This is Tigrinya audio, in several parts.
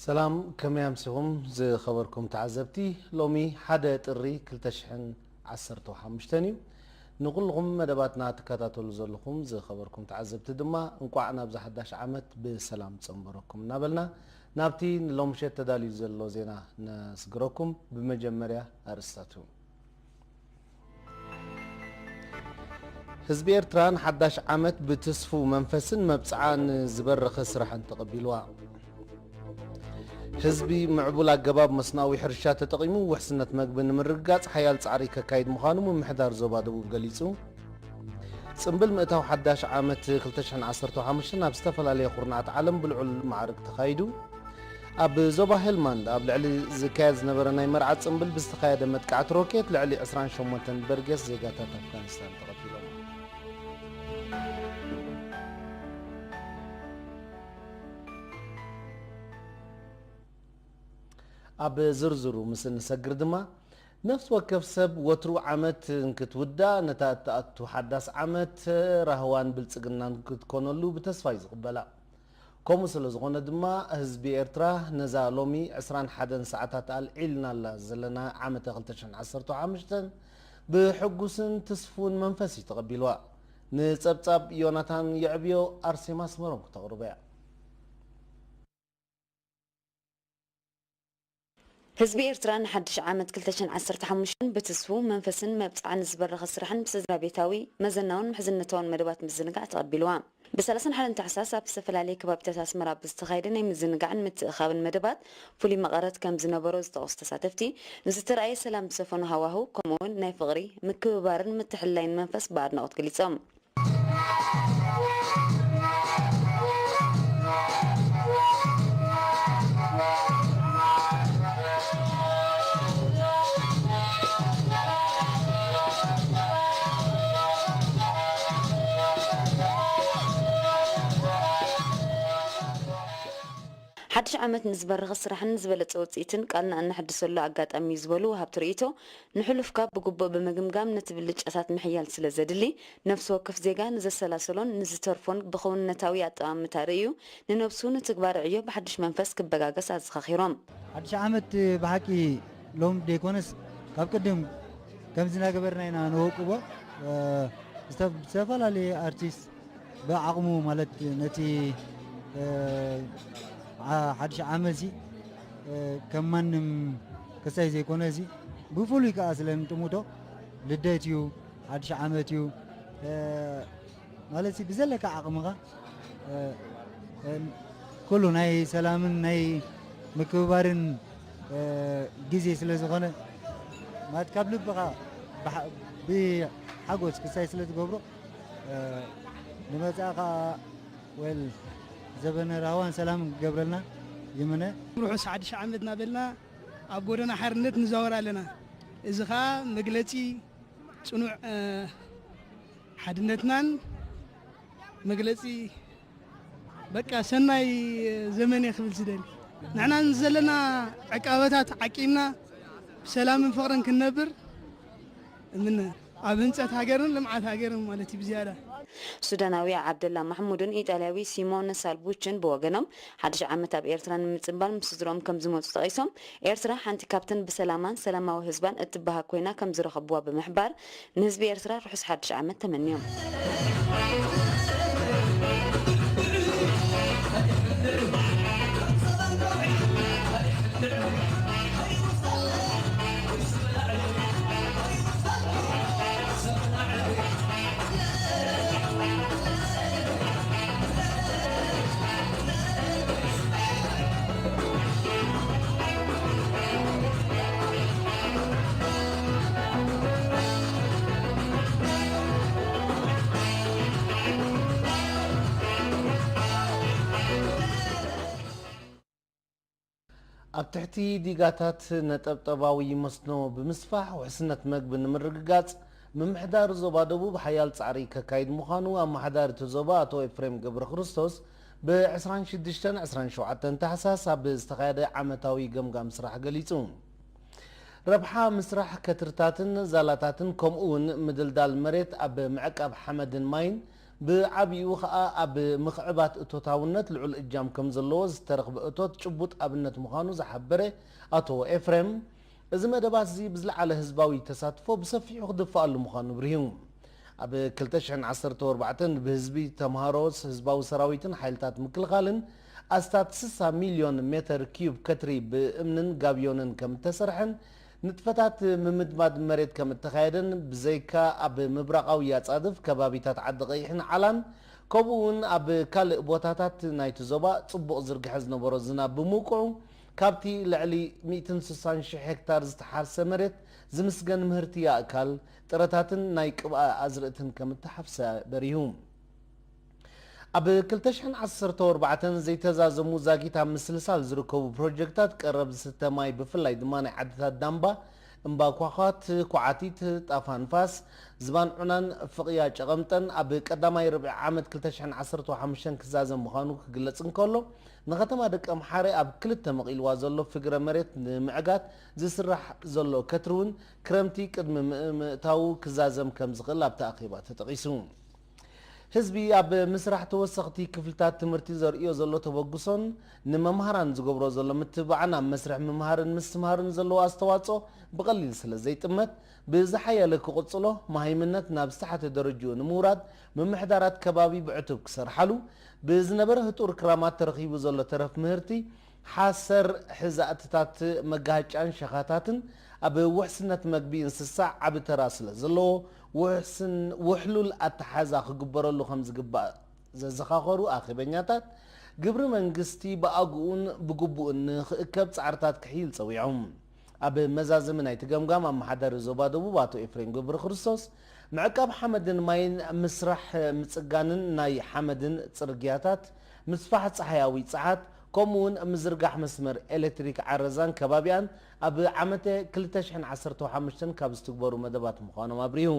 ሰላም፣ ከመይ ኣምሲኹም ዝኸበርኩም ተዓዘብቲ? ሎሚ ሓደ ጥሪ ክልተ ሽሕን ዓሰርተ ሓሙሽተን እዩ። ንኹልኹም መደባትና ትከታተሉ ዘለኹም ዝኸበርኩም ተዓዘብቲ ድማ እንቋዕ ናብዚ ሓዳሽ ዓመት ብሰላም ጸንበረኩም እናበልና ናብቲ ንሎምሸት ተዳልዩ ዘሎ ዜና ነስግረኩም። ብመጀመርያ ኣርእስታቱ። ህዝቢ ኤርትራ ንሓዳሽ ዓመት ብትስፉው መንፈስን መብጽዓ ንዝበረኸ ስራሕን ተቐቢልዋ። ህዝቢ ምዕቡል ኣገባብ መስኖኣዊ ሕርሻ ተጠቒሙ ውሕስነት መግቢ ንምርግጋጽ ሓያል ጻዕሪ ከካይድ ምዃኑ ምምሕዳር ዞባ ደቡብ ገሊጹ። ጽምብል ምእታው ሓዳሽ ዓመት ክልተ ሽሕን ዓሰርተ ሓሙሽተን ኣብ ዝተፈላለየ ኩርናዓት ዓለም ብልዑል ማዕርግ ተኻይዱ። ኣብ ዞባ ሄልማንድ ኣብ ልዕሊ ዝካየድ ዝነበረ ናይ መርዓ ጽምብል ብዝተኻየደ መጥቃዕቲ ሮኬት ልዕሊ ዕስራን ሸሞንተን በርጌስ ዜጋታት ኣፍጋኒስታን ተቐቲሎም። ኣብ ዝርዝሩ ምስ እንሰግር ድማ፣ ነፍሲ ወከፍ ሰብ ወትሩ ዓመት እንክትውዳእ ነታ እትኣቱ ሓዳስ ዓመት ራህዋን ብልጽግናን ክትኮነሉ ብተስፋ እዩ ዝቕበላ። ከምኡ ስለ ዝኾነ ድማ ህዝቢ ኤርትራ ነዛ ሎሚ ዕስራን ሓደን ሰዓታት ኣልዒልናላ ዘለና ዓመተ ክልተ ሽሕን ዓሰርተ ሓሙሽተን ብሕጉስን ትስፉን መንፈስ እዩ ተቐቢልዋ። ንጸብጻብ ዮናታን የዕብዮ ኣርሴማ ኣስመሮም ክተቕርቦ እያ። ህዝቢ ኤርትራ ንሓድሽ ዓመት ክልተ ሽሕን ዓሰርተ ሓሙሽተን ብትስፉው መንፈስን መብጽዓ ንዝበረኸ ስራሕን ብስድራ ቤታዊ፣ መዘናውን ምሕዝነታውን መደባት ምዝንጋዕ ተቐቢልዋ። ብ ሰላሳን ሓደን ታሕሳስ ኣብ ዝተፈላለየ ከባቢታት ኣስመራ ብዝተኻየደ ናይ ምዝንጋዕን ምትእኻብን መደባት ፍሉይ መቐረት ከም ዝነበሮ ዝጠቐሱ ተሳተፍቲ፣ ንዝተረኣየ ሰላም ዝሰፈኖ ሃዋህው ከምኡ'ውን ናይ ፍቕሪ፣ ምክብባርን ምትሕልላይን መንፈስ ብኣድናቖት ገሊጾም። ሓድሽ ዓመት ንዝበረኸ ስራሕን ዝበለጸ ውጽኢትን ቃልና እነሐድሰሉ ኣጋጣሚ እዩ ዝበሉ ወሃብቲ ርእይቶ፣ ንሕሉፍካ ብግቡእ ብምግምጋም ነቲ ብልጫታት ምሕያል ስለ ዘድሊ፣ ነፍሲ ወከፍ ዜጋ ንዘሰላሰሎን ንዝተርፎን ብኽውንነታዊ ኣጠማምታ ርእዩ ንነብሱ ንትግባረ ዕዮ ብሓድሽ መንፈስ ክበጋገስ ኣዘኻኺሮም። ሓድሽ ዓመት ብሓቂ ሎም ደይኮነስ ካብ ቅድም ከምዚ እናገበርና ኢና ነወቅቦ። እ፣ ዝተ-፣ ዝተፈላለየ ኣርቲስት ብዓቕሙ ማለት ነቲ፣ እ፣ ዓ-፣ ሓድሽ ዓመት እዚ፣ እ፣ ከም ማንም ክሳይ ዘይኮነ እዚ ብፍሉይ ከኣ ስለ እንጥምቶ ልደት እዩ፣ ሓድሽ ዓመት እዩ፣ እ፣ ማለት እዚ ብዘለካ ዓቕምኻ፣ እ፣ እ፣ ኩሉ ናይ ሰላምን ናይ ምክብባርን፣ እ፣ ግዜ ስለ ዝኾነ፣ ማለት ካብ ልብኻ ብሓ-፣ ብሓጎስ ክሳይ ስለ ትገብሮ፣ እ፣ ንመጻኢ ኸኣ ወል ዘበነ ራህዋን ሰላምን ክገብረልና ይምነ። ርሑስ ሓድሽ ዓመት እናበልና ኣብ ጎደና ሓርነት ንዛወር ኣለና። እዚ ኸኣ መግለጺ ጽኑዕ፣ እ፣ ሓድነትናን መግለጺ በቃ ሰናይ ዘመን እየ ክብል ዝደሊ። ንሕና ዘለና ዕቃበታት ዓቂብና ብሰላምን ፍቕርን ክንነብር እምነ። ኣብ ህንጸት ሃገርን ልምዓት ሃገርን ማለት እዩ ብዝያዳ። ሱዳናዊ ዓብደላ ማሕሙድን ኢጣልያዊ ሲሞነ ሳልቡችን ብወገኖም፣ ሓድሽ ዓመት ኣብ ኤርትራ ንምጽንባል ምስ ስድርኦም ከም ዝመጹ ጠቒሶም፣ ኤርትራ ሓንቲ ካብተን ብሰላማን ሰላማዊ ህዝባን እትበሃግ ኮይና ከም ዝረኸብዋ ብምሕባር፣ ንህዝቢ ኤርትራ ርሑስ ሓድሽ ዓመት ተመንዮም። ኣብ ትሕቲ ዲጋታት ነጠብጠባዊ መስኖ ብምስፋሕ ውሕስነት መግቢ ንምርግጋጽ፣ ምምሕዳር ዞባ ደቡብ ሓያል ጻዕሪ ከካይድ ምዃኑ ኣመሓዳሪ እቲ ዞባ ኣቶ ኤፍሬም ገብረክርስቶስ ብ ዕስራን ሽዱሽተን ዕስራን ሸውዓተን ታሕሳስ ኣብ ዝተኻየደ ዓመታዊ ገምጋም ስራሕ ገሊጹ። ረብሓ ምስራሕ ከትርታትን ዛላታትን ከምኡ እውን ምድልዳል መሬት ኣብ ምዕቃብ ሓመድን ማይን ብዓቢኡ ከኣ ኣብ ምኽዕባት እቶታውነት ልዑል እጃም ከም ዘለዎ ዝተረኽበ እቶት ጭቡጥ ኣብነት ምዃኑ ዝሓበረ ኣቶ ኤፍሬም፣ እዚ መደባት እዚ ብዝለዓለ ህዝባዊ ተሳትፎ ብሰፊሑ ክድፋኣሉ ምዃኑ ኣብሪሁ። ኣብ ክልተ ሽሕን ዓሰርተ ኣርባዕተን ብህዝቢ፣ ተምሃሮ፣ ህዝባዊ ሰራዊትን ሓይልታት ምክልኻልን ኣስታት ስሳ ሚልዮን ሜተር ኪዩብ ከትሪ ብእምንን ጋብዮንን ከም እተሰርሐን ንጥፈታት ምምድማድ መሬት ከም እተኻየደን ብዘይካ ኣብ ምብራቓዊ ኣጻድፍ ከባቢታት ዓዲ ቀይሕን ዓላን ከምኡ እውን ኣብ ካልእ ቦታታት ናይቲ ዞባ ጽቡቕ ዝርግሐ ዝነበሮ ዝናብ ብምውቅዑ ካብቲ ልዕሊ ሚእትን ስሳን ሽሕ ሄክታር ዝተሓርሰ መሬት ዝምስገን ምህርቲ ኣእካል፣ ጥረታትን ናይ ቅብኣ ኣዝርእትን ከም እተሓፍሰ በሪሁ። ኣብ ክልተ ሽሕን ዓሰርተ ኣርባዕተን ዘይተዛዘሙ ዛጊት ኣብ ምስልሳል ዝርከቡ ፕሮጀክታት ቀረብ ዝስተ ማይ ብፍላይ ድማ ናይ ዓድታት ዳምባ፣ እምባ ኳዃት፣ ኳዓቲት፣ ጣፋ ንፋስ፣ ዝባን ዑናን ፍቕያ ጨቐምጠን ኣብ ቀዳማይ ርብዒ ዓመት ክልተ ሽሕን ዓሰርተ ሓሙሽተን ክዛዘም ምዃኑ ክግለጽ እንከሎ፣ ንከተማ ደቀምሓረ ኣብ ክልተ መቒልዋ ዘሎ ፍግረ መሬት ንምዕጋት ዝስራሕ ዘሎ ከትሪ እውን ክረምቲ ቅድሚ ምእታዉ ክዛዘም ከም ዝኽእል ኣብቲ ኣኼባ ተጠቒሱ። ህዝቢ ኣብ ምስራሕ ተወሰኽቲ ክፍልታት ትምህርቲ ዘርእዮ ዘሎ ተበግሶን ንመምሃራን ዝገብሮ ዘሎ ምትብባዕን ኣብ መስርሕ ምምሃርን ምስትምሃርን ዘለዎ ኣስተዋፅኦ ብቐሊል ስለ ዘይጥመት ብዝሓየለ ክቕፅሎ፣ መሃይምነት ናብ ዝተሓተ ደረጅኡ ንምውራድ ምምሕዳራት ከባቢ ብዕቱብ ክሰርሓሉ፣ ብዝነበረ ህጡር ክራማት ተረኺቡ ዘሎ ተረፍ ምህርቲ ሓሰር ሕዛእትታት መጋሃጫን ሸኻታትን ኣብ ውሕስነት መግቢ እንስሳ ዓቢ ተራ ስለ ዘለዎ ውሕስን-፣ ውሕሉል ኣተሓዛ ክግበረሉ ከም ዝግባእ ዘዘኻኸሩ ኣኼበኛታት፣ ግብሪ መንግስቲ ብኣግኡን ብግቡእን ንኽእከብ ጻዕርታት ክሕይል ጸዊዖም። ኣብ መዛዘሚ ናይቲ ገምጋም ኣመሓዳሪ ዞባ ደቡብ ኣቶ ኤፍሬም ገብረክርስቶስ፣ ምዕቃብ ሓመድን ማይን፣ ምስራሕ ምጽጋንን ናይ ሓመድን ጽርግያታት፣ ምስፋሕ ጸሓያዊ ጸዓት፣ ከምኡውን ምዝርጋሕ መስመር ኤሌክትሪክ ዓረዛን ከባቢኣን ኣብ ዓመተ ክልተ ሽሕን ዓሰርተ ሓሙሽተን ካብ ዝትግበሩ መደባት ምዃኖም ኣብሪሁ።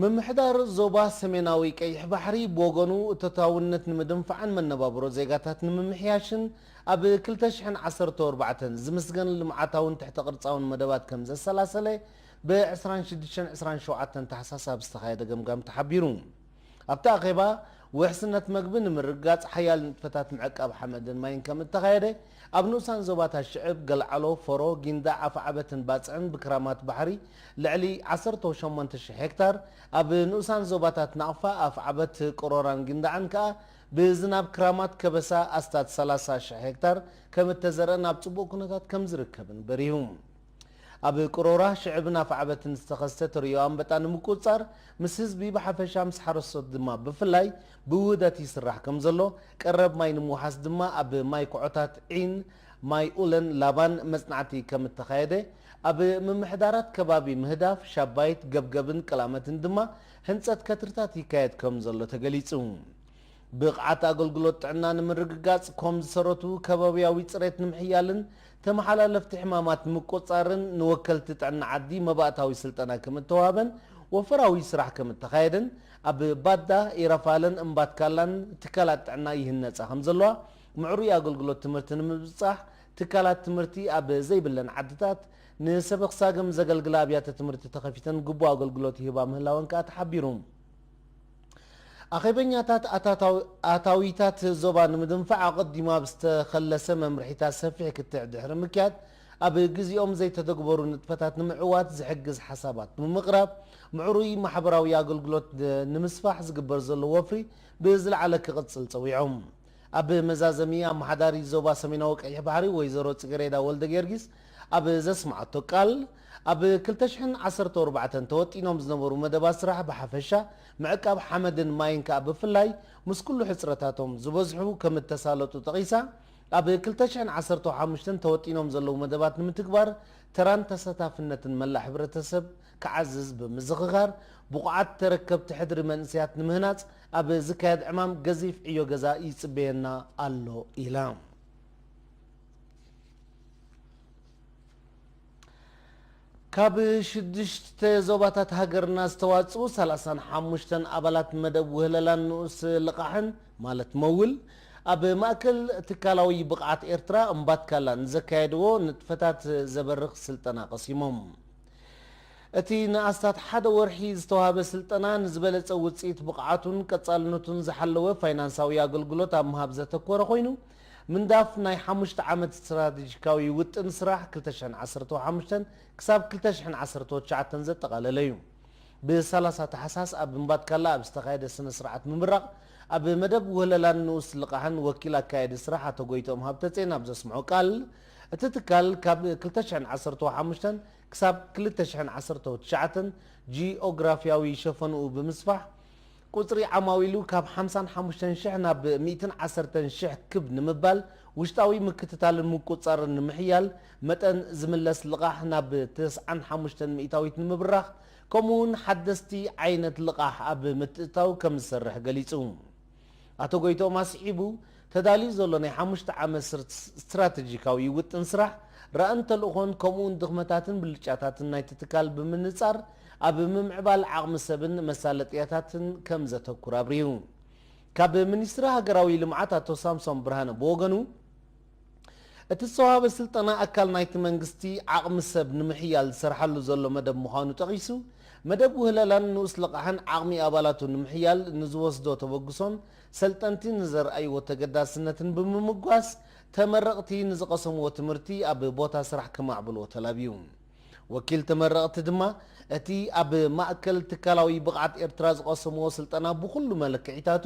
ምምሕዳር ዞባ ሰሜናዊ ቀይሕ ባሕሪ ብወገኑ እቶታውነት ንምድንፋዕን መነባብሮ ዜጋታት ንምምሕያሽን ኣብ ክልተ ሽሕን ዓሰርተ ኣርባዕተን ዝምስገን ልምዓታውን ትሕተ ቅርጻውን መደባት ከም ዘሰላሰለ ብ ዕስራን ሽዱሽተን ዕስራን ሸውዓተን ታሕሳስ ኣብ ዝተኻየደ ገምጋም ተሓቢሩ። ኣብቲ ኣኼባ ውሕስነት መግቢ ንምርግጋጽ ሓያል ንጥፈታት ምዕቃብ ሓመድን ማይን ከም እተኻየደ ኣብ ንኡሳን ዞባታት ሽዕብ፣ ገልዓሎ፣ ፎሮ፣ ጊንዳዕ፣ ኣፍዓበትን ባጽዕን ብክራማት ባሕሪ ልዕሊ ዓሰርተ ሸሞንተ ሽሕ ሄክታር፣ ኣብ ንኡሳን ዞባታት ናቕፋ፣ ኣፍዓበት፣ ቅሮራን ጊንዳዕን ከኣ ብዝናብ ክራማት ከበሳ ኣስታት ሰላሳ ሽሕ ሄክታር ከም እተዘርአን ኣብ ጽቡቕ ኩነታት ከም ዝርከብን በሪሁ። ኣብ ቅሮራ ሽዕብን ኣፍዓበትን ዝተኸስተ ተርእዮ ኣንበጣ ንምቁጽጻር ምስ ህዝቢ ብሓፈሻ ምስ ሓረስቶት ድማ ብፍላይ ብውህደት ይስራሕ ከም ዘሎ፣ ቀረብ ማይ ንምውሓስ ድማ ኣብ ማይ ኩዖታት ዒን፣ ማይ ኡለን ላባን መጽናዕቲ ከም እተኻየደ፣ ኣብ ምምሕዳራት ከባቢ ምህዳፍ፣ ሻባይት፣ ገብገብን ቀላመትን ድማ ህንጸት ከትርታት ይካየድ ከም ዘሎ ተገሊጹ። ብቕዓት ኣገልግሎት ጥዕና ንምርግጋጽ፣ ኮም ዝሰረቱ ከባብያዊ ጽሬት ንምሕያልን ተመሓላለፍቲ ሕማማት ንምቁጽጻርን ንወከልቲ ጥዕና ዓዲ መባእታዊ ስልጠና ከም እተዋህበን ወፈራዊ ስራሕ ከም እተኻየደን፣ ኣብ ባዳ፣ ኢረፋለን እምባትካላን ትካላት ጥዕና ይህነጻ ከም ዘለዋ፣ ምዕሩይ ኣገልግሎት ትምህርቲ ንምብጻሕ ትካላት ትምህርቲ ኣብ ዘይብለን ዓድታት ንሰበኽ ሳግም ዘገልግላ ኣብያተ ትምህርቲ ተኸፊተን ግቡእ ኣገልግሎት ይህባ ምህላወን ከኣ ተሓቢሩ። ኣኼበኛታት ኣታታው-፣ ኣታዊታት ዞባ ንምድንፋዕ ኣቐዲሙ ኣብ ዝተኸለሰ መምርሒታት ሰፊሕ ክትዕ ድሕሪ ምክያድ፣ ኣብ ግዜኦም ዘይተተግበሩ ንጥፈታት ንምዕዋት ዝሕግዝ ሓሳባት ብምቕራብ፣ ምዕሩይ ማሕበራዊ ኣገልግሎት ንምስፋሕ ዝግበር ዘሎ ወፍሪ ብዝለዓለ ክቕጽል ጸዊዖም። ኣብ መዛዘሚ፣ ኣመሓዳሪ ዞባ ሰሜናዊ ቀይሕ ባሕሪ ወይዘሮ ጽጌሬዳ ወልደ ጊዮርጊስ ኣብ ዘስምዓቶ ቃል፣ ኣብ ክልተ ሽሕን ዓሰርተ ኣርባዕተን ተወጢኖም ዝነበሩ መደባት ስራሕ ብሓፈሻ፣ ምዕቃብ ሓመድን ማይን ከኣ ብፍላይ፣ ምስ ኩሉ ሕጽረታቶም ዝበዝሑ ከም እተሳለጡ ጠቒሳ፣ ኣብ ክልተ ሽሕን ዓሰርተ ሓሙሽተን ተወጢኖም ዘለዉ መደባት ንምትግባር ተራን ተሳታፍነትን መላእ ሕብረተሰብ ክዓዝዝ ብምዝኽኻር፣ ብቑዓት ተረከብቲ ሕድሪ መንእሰያት ንምህናጽ ኣብ ዝካየድ ዕማም ገዚፍ ዕዮ ገዛ ይጽበየና ኣሎ ኢላ። ካብ ሽዱሽተ ዞባታት ሃገርና ዝተዋጽኡ ሰላሳን ሓሙሽተን ኣባላት መደብ ውህለላን ንኡስ ልቓሕን፣ ማለት መውል፣ ኣብ ማእከል ትካላዊ ብቕዓት ኤርትራ እምባትካላ ንዘካየድዎ ንጥፈታት ዘበርኽ ስልጠና ቀሲሞም። እቲ ንኣስታት ሓደ ወርሒ ዝተዋህበ ስልጠና ንዝበለጸ ውጽኢት ብቕዓቱን ቀጻልነቱን ዝሓለወ ፋይናንሳዊ ኣገልግሎት ኣብ ምሃብ ዘተኮረ ኮይኑ፣ ምንዳፍ ናይ ሓሙሽተ ዓመት ስትራቴጂካዊ ውጥን ስራሕ ክልተ ሽሕን ዓሰርተ ሓሙሽተን ክሳብ ክልተ ሽሕን ዓሰርተ ትሽዓተን ዘጠቓለለ እዩ። ብ30 ታሕሳስ ኣብ እምባትካላ ኣብ ዝተኻየደ ስነ ስርዓት ምምራቕ፣ ኣብ መደብ ውህለላን ንኡስ ልቓሕን ወኪል ኣካያዲ ስራሕ ኣቶ ጎይትኦም ሃብተጼን ኣብ ዘስምዖ ቃል፣ እቲ ትካል ካብ ክልተ ሽሕን ዓሰርተ ሓሙሽተን ክሳብ ክልተ ሽሕን ዓሰርተ ትሽዓተን ጂኦግራፊያዊ ሸፈንኡ ብምስፋሕ፣ ቁጽሪ ዓማዊሉ ካብ ሓምሳን ሓሙሽተን ሽሕ ናብ ሚእትን ዓሰርተን ሽሕ ክብ ንምባል፣ ውሽጣዊ ምክትታልን ምቁጽጻርን ንምሕያል፣ መጠን ዝምለስ ልቓሕ ናብ ተስዓን ሓሙሽተን ሚእታዊት ንምብራኽ፣ ከምኡ'ውን ሓደስቲ ዓይነት ልቓሕ ኣብ ምትእትታው ከም ዝሰርሕ ገሊጹ። ኣቶ ጎይትኦም ኣስዒቡ፣ ተዳልዩ ዘሎ ናይ ሓሙሽተ ዓመት ስር-፣ ስትራተጂካዊ ውጥን ስራሕ፣ ራእን ተልእኾን፣ ከምኡ'ውን ድኽመታትን ብልጫታትን ናይቲ ትካል ብምንጻር፣ ኣብ ምምዕባል ዓቕሚ ሰብን መሳለጥያታትን ከም ዘተኩር ኣብሪሁ። ካብ ሚኒስትሪ ሃገራዊ ልምዓት ኣቶ ሳምሶን ብርሃነ ብወገኑ፣ እቲ ዝተዋህበ ስልጠና ኣካል ናይቲ መንግስቲ ዓቕሚ ሰብ ንምሕያል ዝሰርሓሉ ዘሎ መደብ ምዃኑ ጠቒሱ፣ መደብ ውህለላን ንኡስ ልቓሕን ዓቕሚ ኣባላቱ ንምሕያል ንዝወስዶ ተበግሶን ሰልጠንቲ ንዘርኣይዎ ተገዳስነትን ብምምጓስ፣ ተመረቕቲ ንዝቐሰምዎ ትምህርቲ ኣብ ቦታ ስራሕ ከማዕብልዎ ተላብዩ። ወኪል ተመረቕቲ ድማ፣ እቲ ኣብ ማእከል ትካላዊ ብቕዓት ኤርትራ ዝቐሰምዎ ስልጠና ብኹሉ መለክዒታቱ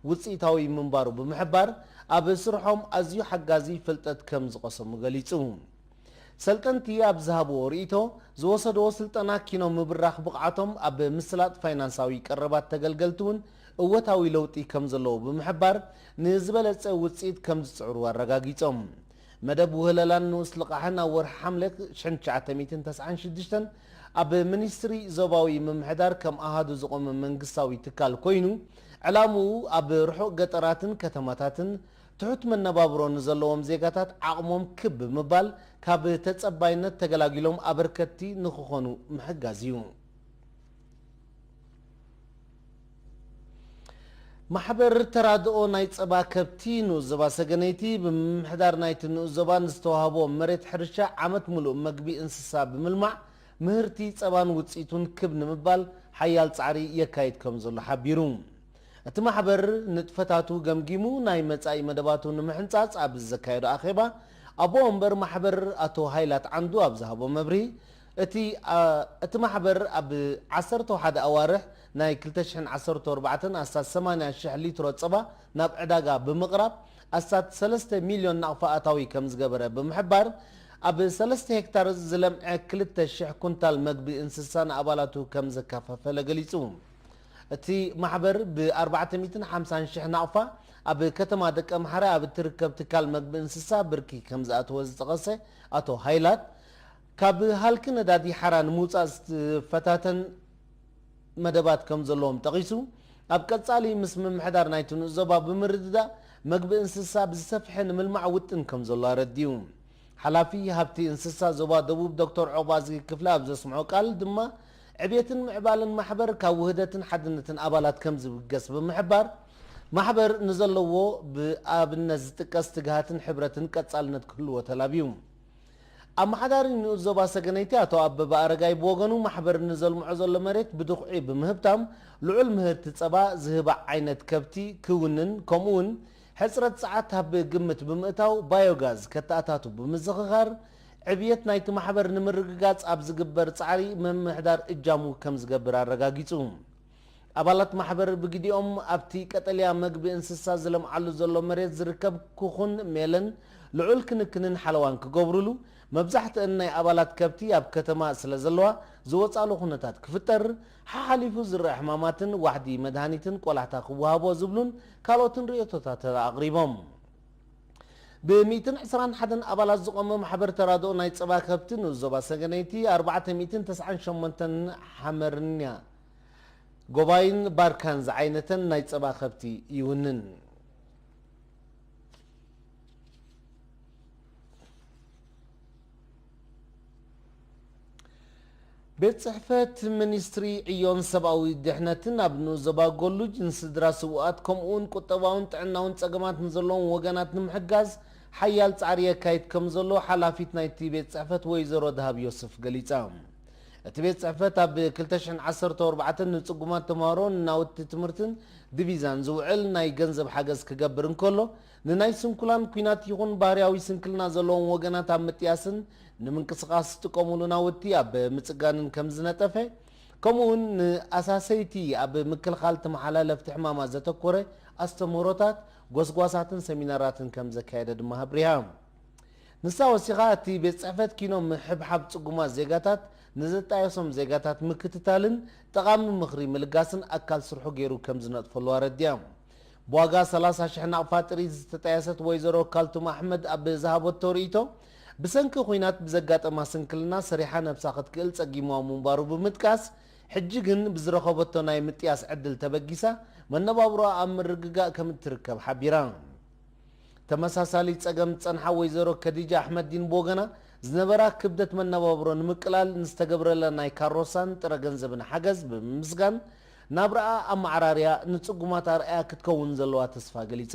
ውጽኢታዊ ምንባሩ ብምሕባር፣ ኣብ ስርሖም ኣዝዩ ሓጋዚ ፍልጠት ከም ዝቐሰሙ ገሊጹ። ሰልጠንቲ ኣብ ዝሃብዎ ርእይቶ፣ ዝወሰድዎ ስልጠና ኪኖ ምብራኽ ብቕዓቶም ኣብ ምስላጥ ፋይናንሳዊ ቀረባት ተገልገልቲ እውን እወታዊ ለውጢ ከም ዘለዎ ብምሕባር፣ ንዝበለጸ ውጽኢት ከም ዝጽዕሩ ኣረጋጊጾም። መደብ ውህለላን ንኡስ ልቓሕን ኣብ ወርሒ ሓምለ ሽሕን ትሽዓተ ሚእትን ተስዓን ሽዱሽተን ኣብ ሚኒስትሪ ዞባዊ ምምሕዳር ከም ኣሃዱ ዝቖመ መንግስታዊ ትካል ኮይኑ፣ ዕላምኡ ኣብ ርሑቕ ገጠራትን ከተማታትን ትሑት መነባብሮ ንዘለዎም ዜጋታት ዓቕሞም ክብ ብምባል፣ ካብ ተጸባይነት ተገላጊሎም ኣበርከትቲ ንኽኾኑ ምሕጋዝ እዩ። ማሕበር ተራድኦ ናይ ጸባ ከብቲ ንኡስ ዞባ ሰገነይቲ፣ ብምምሕዳር ናይቲ ንኡስ ዞባ ንዝተዋህቦ መሬት ሕርሻ ዓመት ሙሉእ መግቢ እንስሳ ብምልማዕ፣ ምህርቲ ጸባን ውጽኢቱን ክብ ንምባል ሓያል ጻዕሪ የካይድ ከም ዘሎ ሓቢሩ። እቲ ማሕበር ንጥፈታቱ ገምጊሙ፣ ናይ መጻኢ መደባቱ ንምሕንጻጽ ኣብ ዘካየዶ ኣኼባ፣ ኣቦ ወንበር ማሕበር ኣቶ ሃይላት ዓንዱ ኣብ ዝሃቦ መብርሂ፣ እቲ፣ ኣ፣ እቲ ማሕበር ኣብ ዓሰርተ ሓደ ኣዋርሕ ናይ ክልተ ሽሕን ዓሰርተ ኣርባዕተን ኣስታት ሰማንያ ሽሕ ሊትሮ ጸባ ናብ ዕዳጋ ብምቕራብ፣ ኣስታት ሰለስተ ሚልዮን ናቕፋ ኣታዊ ከም ዝገበረ ብምሕባር፣ ኣብ ሰለስተ ሄክታር ዝለምዐ ክልተ ሽሕ ኩንታል መግቢ እንስሳ ንኣባላቱ ከም ዘከፋፈለ ገሊጹ። እቲ ማሕበር ብ ኣርባዕተ ሚእትን ሓምሳን ሽሕ ናቕፋ ኣብ ከተማ ደቀምሓረ ኣብ እትርከብ ትካል መግቢ እንስሳ ብርኪ ከም ዝኣተወ ዝጠቐሰ ኣቶ ሃይላት፣ ካብ ሃልኪ ነዳዲ ሓራ ንምውጻእ ዝፈታተን መደባት ከም ዘለዎም ጠቒሱ፣ ኣብ ቀጻሊ ምስ ምምሕዳር ናይቲ ንኡስ ዞባ ብምርድዳእ፣ መግቢ እንስሳ ብዝሰፍሐ ንምልማዕ ውጥን ከም ዘሎ ኣረዲኡ። ሓላፊ ሃብቲ እንስሳ ዞባ ደቡብ ዶክተር ዑቕባዝጊ ክፍለ ኣብ ዘስምዖ ቃል ድማ፣ ዕብየትን ምዕባለን ማሕበር ካብ ውህደትን ሓድነትን ኣባላት ከም ዝብገስ ብምሕባር፣ ማሕበር ንዘለዎ ብኣብነት ዝጥቀስ ትግሃትን ሕብረትን ቀጻልነት ክህልዎ ተላብዩ። ኣመሓዳሪ ንኡስ ዞባ ሰገነይቲ ኣቶ ኣበበ ኣረጋይ ብወገኑ፣ ማሕበር ንዘልምዖ ዘሎ መሬት ብድኹዒ ብምህብታም፣ ልዑል ምህርቲ ጸባ ዝህባ ዓይነት ከብቲ ክውንን፣ ከምኡውን ሕጽረት ጸዓት ኣብ ግምት ብምእታው፣ ባዮጋዝ ከተኣታቱ ብምዝኽኻር፣ ዕብየት ናይቲ ማሕበር ንምርግጋጽ ኣብ ዝግበር ጻዕሪ ምምሕዳር እጃሙ ከም ዝገብር ኣረጋጊጹ። ኣባላት ማሕበር ብግዲኦም፣ ኣብቲ ቀጠልያ መግቢ እንስሳ ዝለምዓሉ ዘሎ መሬት ዝርከብ ኩኹን ሜለን ልዑል ክንክንን ሓለዋን ክገብሩሉ፣ መብዛሕትአን ናይ ኣባላት ከብቲ ኣብ ከተማ ስለ ዘለዋ፣ ዝወጻሉ ኩነታት ክፍጠር፣ ሓሓሊፉ ዝረኣ ሕማማትን ዋሕዲ መድሃኒትን ቆላሕታ ክወሃቦ ዝብሉን ካልኦትን ርእይቶታት ኣቕሪቦም። ብ ሚእትን ዕስራን ሓደን ኣባላት ዝቖመ ማሕበር ተራድኦ ናይ ጸባ ከብቲ ንኡስ ዞባ ሰገነይቲ፣ ኣርባዕተ ሚእትን ተስዓን ሸሞንተን ሓመርንያ፣ ጎባይን ባርካን ዝዓይነተን ናይ ጸባ ከብቲ ይውንን። ቤት ጽሕፈት ሚኒስትሪ ዕዮን ሰብኣዊ ድሕነትን ኣብ ንኡስ ዞባ ጎሉጅ ንስድራ ስውኣት ከምኡውን ቁጠባውን ጥዕናውን ጸገማት ንዘለዎም ወገናት ንምሕጋዝ ሓያል ጻዕሪ የካይድ ከም ዘሎ ሓላፊት ናይቲ ቤት ጽሕፈት ወይዘሮ ደሃብ ዮስፍ ገሊጻ። እቲ ቤት ጽሕፈት ኣብ ክልተ ሽሕን ዓሰርተ ኣርባዕተን ንጽጉማት ተምሃሮ ንናውቲ ትምህርትን ዲቪዛን ዝውዕል ናይ ገንዘብ ሓገዝ ክገብር እንከሎ፣ ንናይ ስንኩላን ኲናት ይኹን ባህርያዊ ስንክልና ዘለዎም ወገናት ኣብ ምጥያስን ንምንቅስቓስ ዝጥቀሙሉ ናውቲ ኣብ ምጽጋንን ከም ዝነጠፈ፣ ከምኡውን ንኣሳሰይቲ ኣብ ምክልኻል ተመሓላለፍቲ ሕማማት ዘተኮረ ኣስተምህሮታት፣ ጎስጓሳትን ሰሚናራትን ከም ዘካየደ ድማ ኣብሪሃ። ንሳ ወሲኻ፣ እቲ ቤት ጽሕፈት ኪኖ ምሕብሓብ ጽጉማት ዜጋታት ንዘጣየሶም ዜጋታት ምክትታልን ጠቓሚ ምኽሪ ምልጋስን ኣካል ስርሑ ገይሩ ከም ዝነጥፈሉ ኣረዲያ። ብዋጋ ሰላሳ ሽሕ ናቕፋ ጥሪት ዝተጣየሰት ወይዘሮ ካልቱም ኣሕመድ ኣብ ዝሃበቶ ርእይቶ፣ ብሰንኪ ኲናት ብዘጋጠማ ስንክልና ሰሪሓ ነብሳ ክትክእል ጸጊምዋ ምንባሩ ብምጥቃስ፣ ሕጂ ግን ብዝረኸበቶ ናይ ምጥያስ ዕድል ተበጊሳ መነባብሮኣ ኣብ ምርግጋእ ከም እትርከብ ሓቢራ። ተመሳሳሊ ጸገም ዝጸንሓ ወይዘሮ ከዲጃ ኣሕመዲን ብወገና፣ ዝነበራ ክብደት መነባብሮ ንምቅላል ንዝተገብረላ ናይ ካሮሳን ጥረ ገንዘብን ሓገዝ ብምምስጋን፣ ናብራኣ ኣመዓራርያ ንጽጉማት ኣርኣያ ክትከውን ዘለዋ ተስፋ ገሊጻ።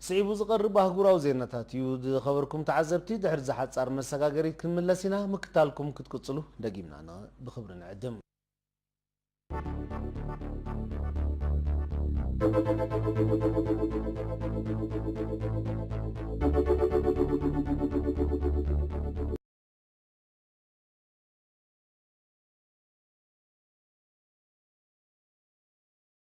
ስዒቡ ዝቐርብ ኣህጉራዊ ዜናታት እዩ። ዝኸበርኩም ተዓዘብቲ፣ ድሕሪ ዝሓጻር መሰጋገሪት ክንምለስ ኢና። ምክታልኩም ክትቅጽሉ ደጊምና ን-፣ ብኽብሪ ንዕድም።